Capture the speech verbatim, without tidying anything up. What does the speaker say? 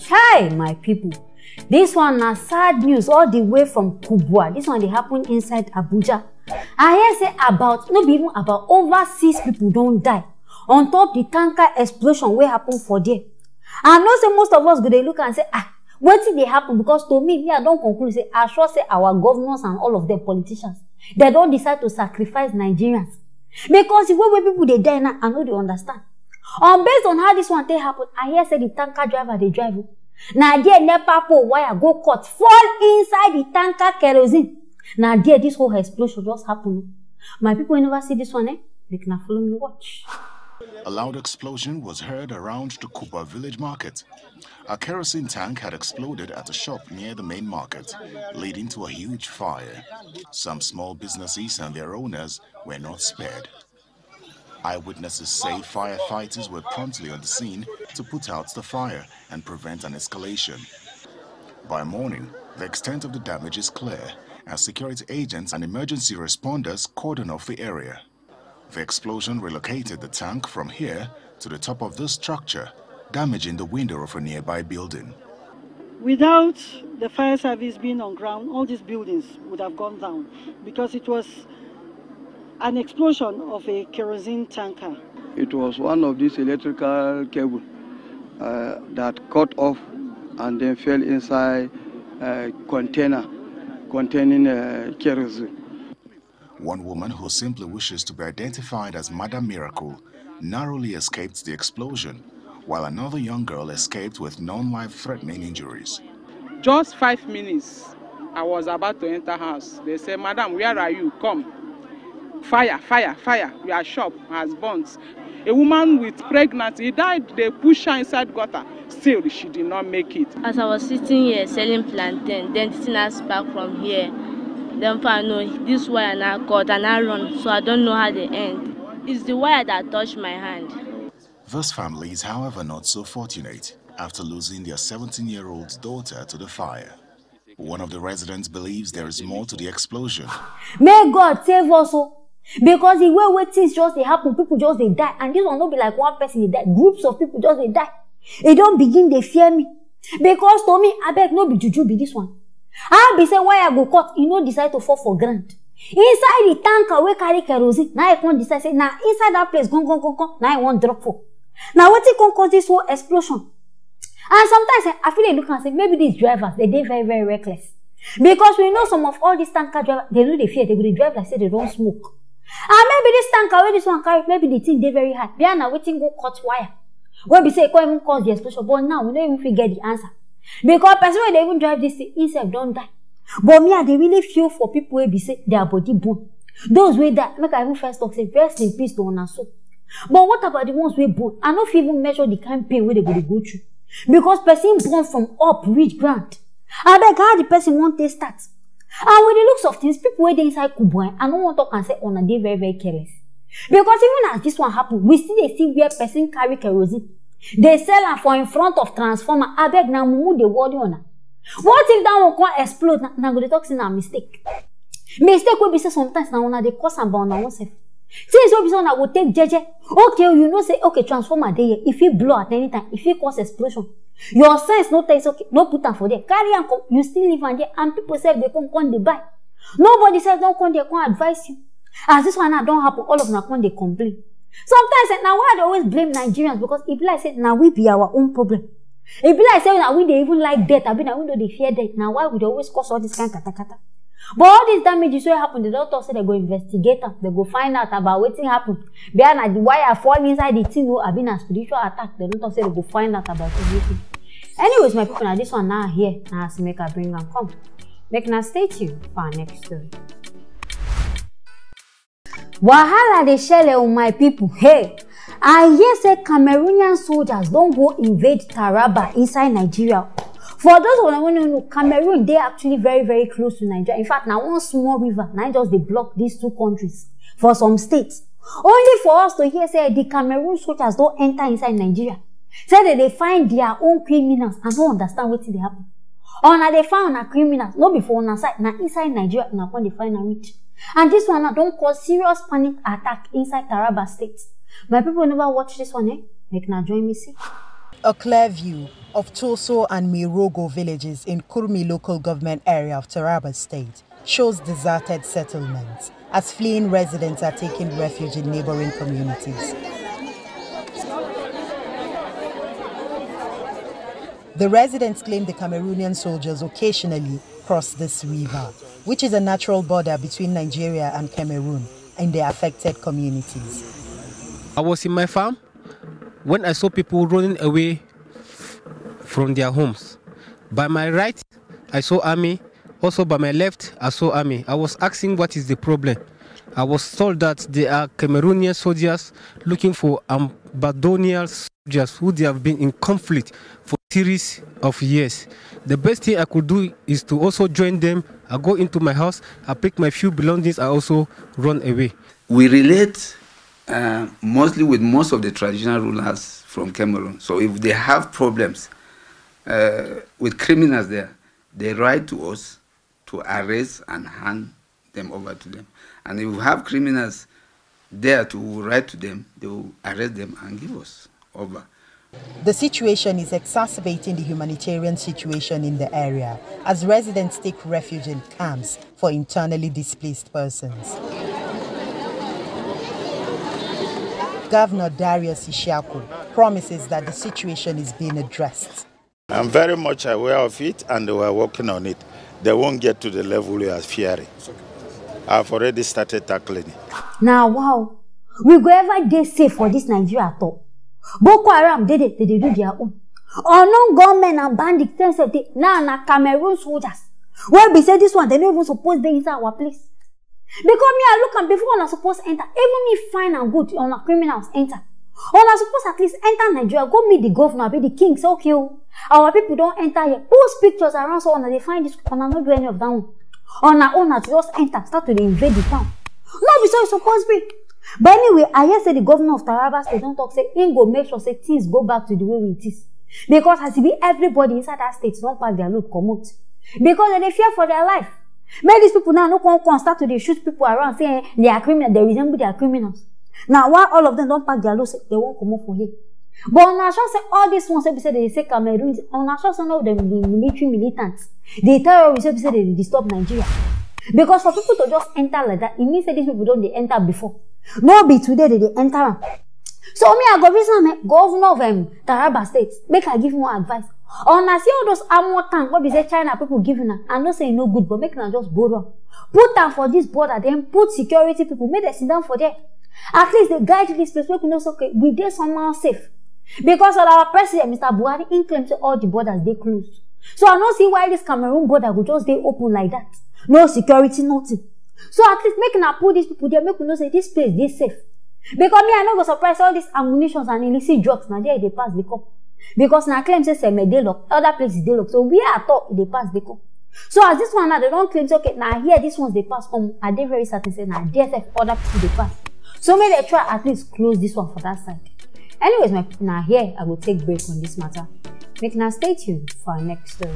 Hi, my people. This one na sad news all the way from Kubwa. This one dey happen inside Abuja. I hear say about, no be even about, over six people don die on top the tanker explosion wey happen for there. I know say most of us go dey look and say, "Ah, wetin dey happen?" Because to me, me, I don conclude say I sure say our governors and all of them politicians, they don decide to sacrifice Nigerians. Because the way wey people dey die now, I no dey understand. Um, based on how this one take happen, I hear say the tanker driver dey drive o. Na there NEPA pole wire go cut, fall inside the tanker kerosene. Na there this whole explosion just happen o. My people, you never see this one, eh? Make na follow me watch. A loud explosion was heard around the Kuba village market. A kerosene tank had exploded at a shop near the main market, leading to a huge fire. Some small businesses and their owners were not spared. Eyewitnesses say firefighters were promptly on the scene to put out the fire and prevent an escalation. By morning, the extent of the damage is clear as security agents and emergency responders cordon off the area. The explosion relocated the tank from here to the top of this structure, damaging the window of a nearby building. Without the fire service being on ground, all these buildings would have gone down because it was an explosion of a kerosene tanker. It was one of these electrical cable uh, that cut off and then fell inside a container containing uh, kerosene. One woman who simply wishes to be identified as Mother Miracle narrowly escaped the explosion, while another young girl escaped with non-life-threatening injuries. Just five minutes, I was about to enter house. They said, "Madam, where are you? Come." "Fire, fire, fire. Your shop has burnt." A woman with pregnancy, he died. They push her inside gutter. Still, she did not make it. As I was sitting here selling plantain, then the thing now spark from here. Then for I know this wire now cut and I run, so I don't know how they end. It's the wire that touched my hand. This family is, however, not so fortunate after losing their seventeen-year-old daughter to the fire. One of the residents believes there is more to the explosion. May God save us o. Because the way wey things just dey happen, people just dey die, and this one no be like one person dey die, groups of people just dey die. E don begin dey fear me. Because to me, abeg, no be juju be this one. How be say wire go cut, e no decide to fall for ground? Inside the tanker wey carry kerosene, na e come decide say na inside that place, gon gon gon gon, na e wan drop fall. Na wetin come cause this whole explosion? And sometimes eh, I feel dey look am say maybe these drivers, they dey very, very reckless. Because we know some of all these tanker drivers, they no dey fear, they go dey drive like say they don smoke. And maybe this tanker wey this one carry, maybe the thing dey very high. Bia na wetin go cut wire wey be say e come even cause the explosion, but now we no even fit get the answer. Because person wey dey even drive this thing, himself don die. But me, I dey really feel for people wey be say their body burn. Those wey die, make I even first talk say rest in peace to una soul. But what about the ones wey burn? I no fit even measure the kind pain wey they go dey go through. Because person burn from up reach ground. Abeg, how the person wan take start? And with the looks of things, people wey dey inside Kubwa, I no wan talk and say una dey very, very careless. Because even as this one happen, we still dey see where person carry kerosene, they sell am for in front of transformer. Abeg, na mumu dey worry una. What if that one come explode? Na, na go dey talk say na mistake. Mistake wey be say sometimes na una dey cause am by una own self. Things wey be say una go take jeje. Okay, you know say, okay, transformer dey here. If it blow at any time, if it cause explosion, your sense no tell you say, okay, no put am for there. Carry am come, you still leave am there, and people sef dey come, come dey buy. Nobody sef don come there, come advise you. As this one now don happen, all of una come dey complain. Sometimes eh, na why I dey always blame Nigerians, because e be like say na we be our own problem. E be like say na we dey even like death, abi na we no dey fear death. Na why we dey always cause all this kind katakata. But all these damages wey happen, they don talk say they go investigate am, they go find out about wetin happen. Bia na the wire fall inside the thing o, abi na spiritual attack, they don talk say they go find out about everything. Anyways, my people, na this one now here, na as make I bring am come. Make na stay tuned for our next story. Wahala dey shele o, my people. Hey, I hear say Cameroonian soldiers don go invade Taraba inside Nigeria. For those of una wey no know, Cameroon dey actually very, very close to Nigeria. In fact, na one small river na just dey block these two countries for some states. Only for us to hear say the Cameroon soldiers don enter inside Nigeria. Say they dey find their own criminals. I no understand wetin dey happen. Una dey find una criminals, no be for una side, na inside Nigeria una come dey find am reach. And this one now don cause serious panic attack inside Taraba State. My people never watch this one, eh? Make na join me see. A clear view. of Toso and Mirogo villages in Kurmi local government area of Taraba State shows deserted settlements as fleeing residents are taking refuge in neighboring communities. The residents claim the Cameroonian soldiers occasionally cross this river, which is a natural border between Nigeria and Cameroon, in the affected communities. I was in my farm when I saw people running away from their homes. By my right, I saw army. Also by my left, I saw army. I was asking what is the problem. I was told that they are Cameroonian soldiers looking for Ambazonian soldiers who they have been in conflict for series of years. The best thing I could do is to also join them. I go into my house, I pick my few belongings, I also run away. We relate uh, mostly with most of the traditional rulers from Cameroon. So if they have problems uh, with criminals there, they write to us to arrest and hand them over to them. And if we have criminals there to write to them, they will arrest them and give us over. The situation is exacerbating the humanitarian situation in the area as residents take refuge in camps for internally displaced persons. Governor Darius Ishaku promises that the situation is being addressed. I'm very much aware of it and we're working on it. They won't get to the level we are fearing. I've already started tackling it. Now, wow, we go ever dey safe for this Nigeria at all? Boko Haram dey dey dey dey do their own. Unknown gunmen and bandits dem sef dey now na Cameroon soldiers wey be say this one dem no even suppose dey inside our place. Because me I look am before una suppose enter, even if fine and good una criminals enter, una suppose at least enter Nigeria go meet the governor abi the king say okay o, our people don enter here, post pictures around so una dey find this, una no do any of that one. Una own na to just enter start to dey invade the town. No be so e suppose be. But anyway, I hear say the governor of Taraba state don talk say im go make sure say things go back to the way it is, because as e be everybody inside that state don pack their load comot because dem dey fear for their life. Make these people now no come come start to dey shoot people around say eh, they are criminals, they resemble their criminals. Now why all of them don pack their load say they wan comot for here? But una sure say all these ones wey be say dey say Cameroon, una sure say no dem be military militants, the terrorists wey be say dey dey disturb Nigeria? Because for people to just enter like that, e mean say these people don dey enter before. No be today they dey enter am. So me I go visit am eh, governor of um, Taraba state, make I give one advice. Una see all those armor tank wey be say China people give una, I know say e no good but make una just borrow am. Put am for this border, then put security people, make dem sit down for there. At least dey guide this place, make we know say okay, we dey somehow safe. Because all our president, Mister Buhari, im claim say all the borders dey closed. So I no see why this Cameroon border go just dey open like that. No security, nothing. So at least make una put these people there, make we know say this place dey safe. Because me I no go surprise all these ammunitions and illicit drugs na there e dey pass dey come. Because na claim say Seme dey lock, other places dey lock, so where at all e dey pass dey come? So as this one now, they don claim say okay, na here these ones dey pass come. I dey very certain say na there sef other people dey pass. So make dem try at least close this one for that side. Anyways, my people, na here I go take break on this matter. Make una stay tuned for our next story.